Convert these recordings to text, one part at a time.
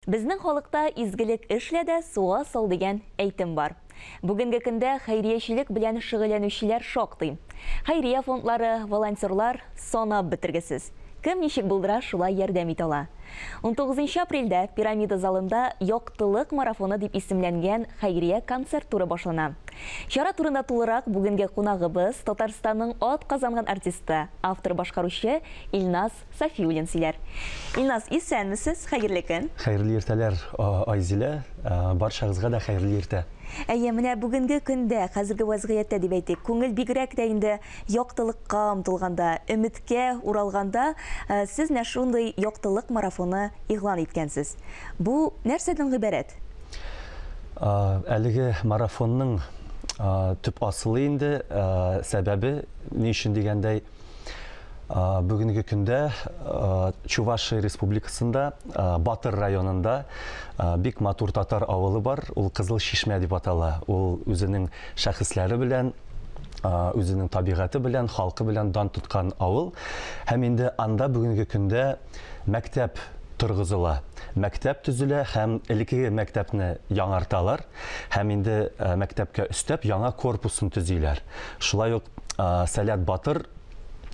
Безнең халыкта изгелек эшлә дә суга сал дигән әйтем бар. Бүгенге көндә хәйриячелек белән шөгыльләнүчеләр шактый. Хәйрия фондлары, волонтерлар санап бетергесез. Кем ничек булдыра, шулай ярдәм итә ала. 19 апрельдә Пирамида залында Яктылык марафоны дип исемләнгән хәйрия концерт туры башлана. Чара турында тулырак бүгенге кунагыбыз, Татарстанның атказанган артисты, автор-башкаручы Илназ Сафиуллин сөйләр. Илназ, исәнмесез, хәерле көн. Хәерле иртәләр, Айзилә. Барчагызга да хәерле иртә. Әйе, менә бүгенге көндә, хәзерге вәзгыятьтә дип әйтик, күңел бигрәк тә инде яктылыкка омтылганда, өметкә уралганда, сез менә шундый яктылык марафоны игълан иткәнсез. Бу нәрсәдән гыйбарәт? Әлеге марафонның төп асылы инде, сәбәбе ни өчен дигәндәй, Бүгенге көндә Чувашия Республикасында Батыр районында бик матур татар авылы бар. Ул Кызыл Чишмә дип атала. Ул үзенең шәхесләре белән, үзенең табигате белән, халкы белән дан тоткан авыл. Һәм инде анда бүгенге көндә мәктәп торгызыла. Мәктәп төзелә һәм элеккеге мәктәпне яңарталар һәм инде мәктәпкә өстәп яңа корпусын төзиләр. Шулай ук Сәләт Батыр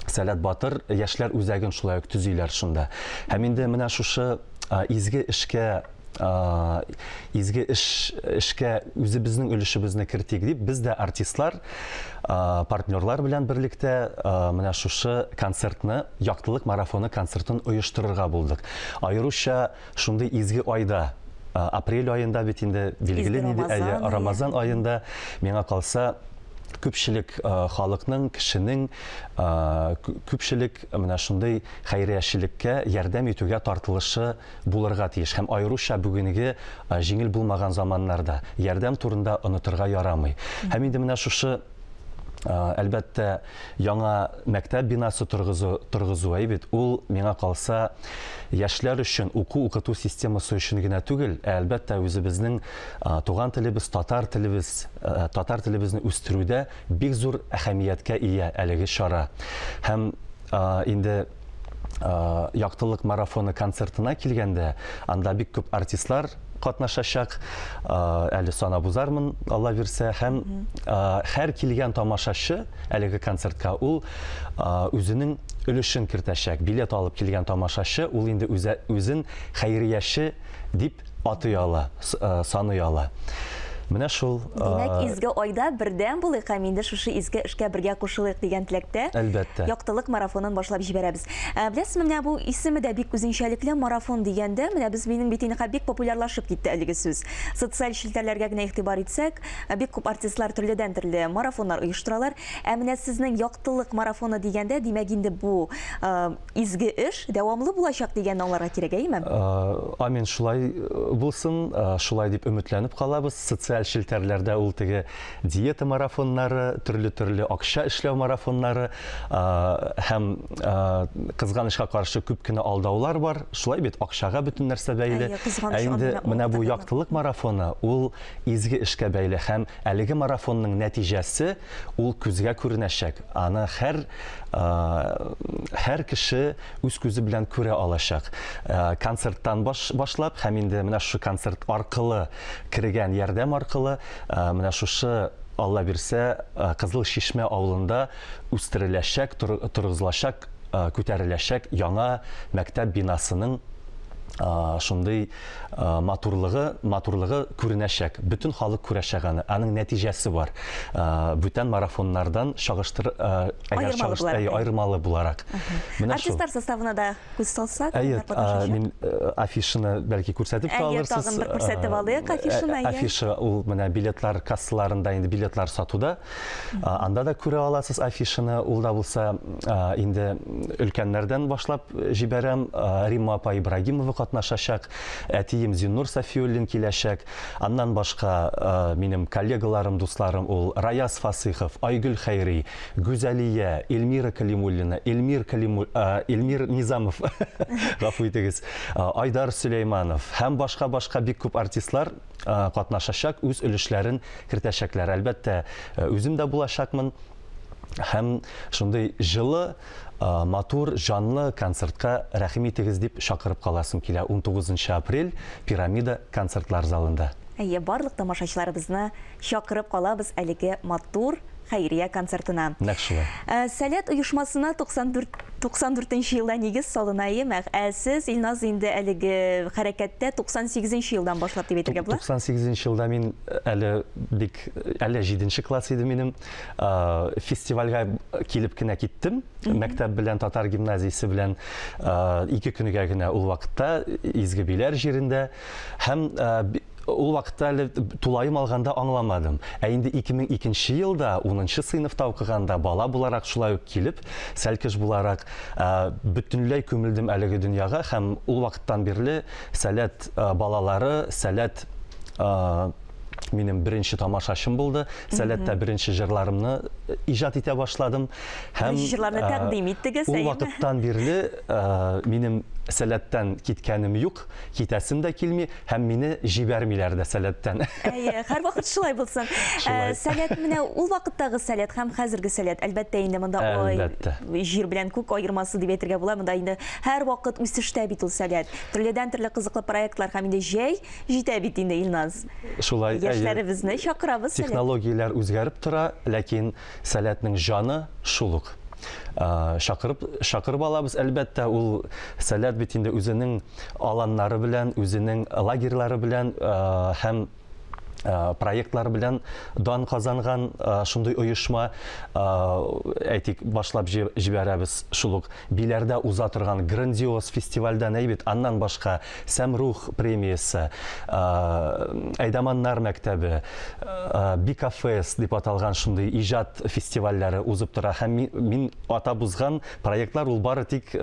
Сәләт Батыр яшьләр үзәген шулай ук төзиләр шунда. Һәм инде менә шушы изге эшкә изге эш эшкә үзебезнең өлешебезне кертик дип, без дә артистлар, партнерлар белән берлектә менә шушы концертны, Яктылык марафоны концертын оештырырга булдык. Аеруча шундый изге айда, апрель аенда бит инде билгеле нинди, әйе, Рамазан аенда, миңа калса, күпчелек халыкның, кешенең күпчелек менә шундый хәйриячелеккә ярдәм итүгә тартылышы булырга тиеш. Һәм аеруча бүгенге җиңел булмаган заманнарда ярдәм турында онытырга ярамый. Һәм инде менә шушы әлбәттә, яңа мәктәп бинасы торгызу, торгызу әй бит, ул миңа калса, яшьләр өчен уку-укыту системасы өчен генә түгел, ә әлбәттә үзебезнең туган телебез, татар телебез, татар телебезне үстерүдә бик зур әһәмияткә ия әлеге чара. Һәм инде Яктылык марафоны концертына килгәндә, анда бик күп артистлар катнашачак. Әле санап узармын, Алла бирсә. Һәм һәр килгән тамашачы әлеге концертка ул үзенең өлешен кертәчәк. Билет алып килгән тамашачы ул инде үзен хәйрияче дип атый ала, саный ала. Менә шул. Димәк, изге айда бердәм булыйк һәм инде шушы изге эшкә бергә кушылыйк дигән теләктә. Әлбәттә. Яктылык марафонын башлап җибәрәбез. Беләсезме, менә бу исеме дә бик үзенчәлекле, марафон дигәндә, менә без минем бит инде бик популярлашып китте әлеге сүз. Социаль челтәрләргә генә игътибар итсәк, бик күп артистлар төрледән-төрле марафоннар оештыралар. Ә менә сезнең яктылык марафоны дигәндә, димәк инде бу изге эш дәвамлы булачак дигәнне аңларга кирәк, әйеме? Амин, шулай булсын, шулай дип өметләнеп калабыз. Социаль челтәрләрдә ул теге диета марафоннары, төрле-төрле акча эшләү марафоннары һәм кызганычка каршы күп кенә алдаулар бар. Шулай бит, акчага бөтен нәрсә бәйле. Ә инде менә бу яктылык марафоны, ул изге эшкә бәйле һәм әлеге марафонның нәтиҗәсе ул күзгә күренәчәк. Аны һәр һәр кеше үз күзе белән күрә алачак. Концерттан баш, башлап һәм инде менә шушы концерт аркылы кергән ярдәм аркылы менә шушы Алла бирсә, Кызыл Чишмә авылында үстереләчәк, торгызылачак, күтәреләчәк яңа мәктәп бинасының шундый матурлыгы, матурлыгы күренәчәк. Бөтен халык күрәчәк аны. Аның нәтиҗәсе бар. Бүтән марафоннардан чагыштыр, әгәр чагыштыр, аермалы буларак. Менә шул. Артистлар составына да күз салсак, Әйе, мин афишаны бәлки күрсәтеп тә алырсыз. Әйе, тагын бер күрсәтеп алыйк афишаны. Афиша ул менә билетлар кассаларында инде билетлар сатуда. Анда да күрә аласыз афишаны. Ул да булса инде өлкәннәрдән башлап җибәрәм. Римма апа Ибрагимова катнашачак, әтием Зиннур Сафиуллин киләчәк. Аннан башка минем коллегаларым, дусларым ул Раяз Фасыйхов, Айгөл Хәйри, Гүзәлия, Эльмира Калимуллина, Эльмир Калиму, Эльмир Низамов, гафу итегез, Айдар Сөләйманов һәм башка-башка бик күп артистлар катнашачак, үз өлешләрен кертәчәкләр. Әлбәттә, үзем дә булачакмын. Һәм шундый җылы, Матур, җанлы концертка рәхим итегез дип чакырып каласым килә. 19 апрель Пирамида концертлар залында. Әйе, барлык тамашачыларыбызны чакырып калабыз әлеге матур хәйрия концертына. Нәкъ шулай. Сәләт оешмасына 94 94 нче елда нигез салына, әйеме? Ә сез, Илназ, инде әлеге хәрәкәттә 98 нче елдан башлап дип әйтергә була? 98 нче елда мин әле бик, әле 7 класс иде минем. Фестивальгә килеп кенә киттем. Мәктәп белән, татар гимназиясе белән ике көнгә генә ул вакытта Изге Биләр җирендә. Һәм ул вакытта әле тулаем алганда аңламадым. Ә инде 2002 елда, 10 сыйныфта укыганда, бала буларак шулай ук килеп, сәлкеш буларак бөтенләй күмелдем әлеге дөньяга һәм ул вакыттан бирле Сәләт балалары, Сәләт минем беренче тамашачым булды. Сәләттә беренче җырларымны иҗат итә башладым. Һәм беренче җырларны тәкъдим иттегез, Ул вакыттан бирле минем Сәләттән киткәнем юк, китәсем дә килми һәм мине җибәрмиләр дә Сәләттән. Әйе, һәрвакыт шулай булсын. Шулай. Сәләт менә ул вакыттагы Сәләт һәм хәзерге Сәләт, әлбәттә инде монда Әлбәттә. җир белән күк аермасы дип әйтергә була. Монда инде һәрвакыт үсештә бит ул Сәләт. Төрледән-төрле кызыклы проектлар һәм инде җәй җитә бит инде, Илназ. Шулай, әйе. Яшьләребезне чакырабыз әле. Технологияләр үзгәреп тора, ләкин Сәләтнең җаны шул ук. Чакырып, чакырып алабыз, әлбәттә, ул Сәләт бит инде үзенең аланнары белән, үзенең лагерьлары белән һәм проектлары белән дан казанган шундый оешма. Әйтик, башлап җибәрәбез шул ук Биләрдә уза торган грандиоз фестивальдән әйбит, аннан башка Сәмрух премиясе, Әйдаманнар мәктәбе, Бикафест дип аталган шундый иҗат фестивальләре узып тора һәм мин атап узган проектлар ул бары тик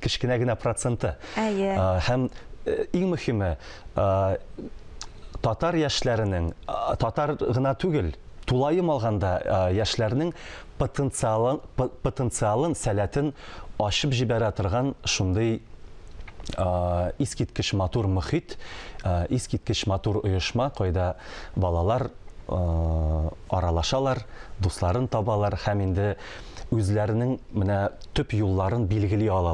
кечкенә генә проценты. Әйе. Һәм иң мөһиме, татар яшьләренең, татар гына түгел, тулаем алганда яшьләрнең потенциалын, потенциалын, сәләтен ачып җибәрә торган шундый искиткеч матур мохит, искиткеч матур оешма, кайда балалар аралашалар, дусларын табалар һәм инде үзләренең менә төп юлларын билгели алалар.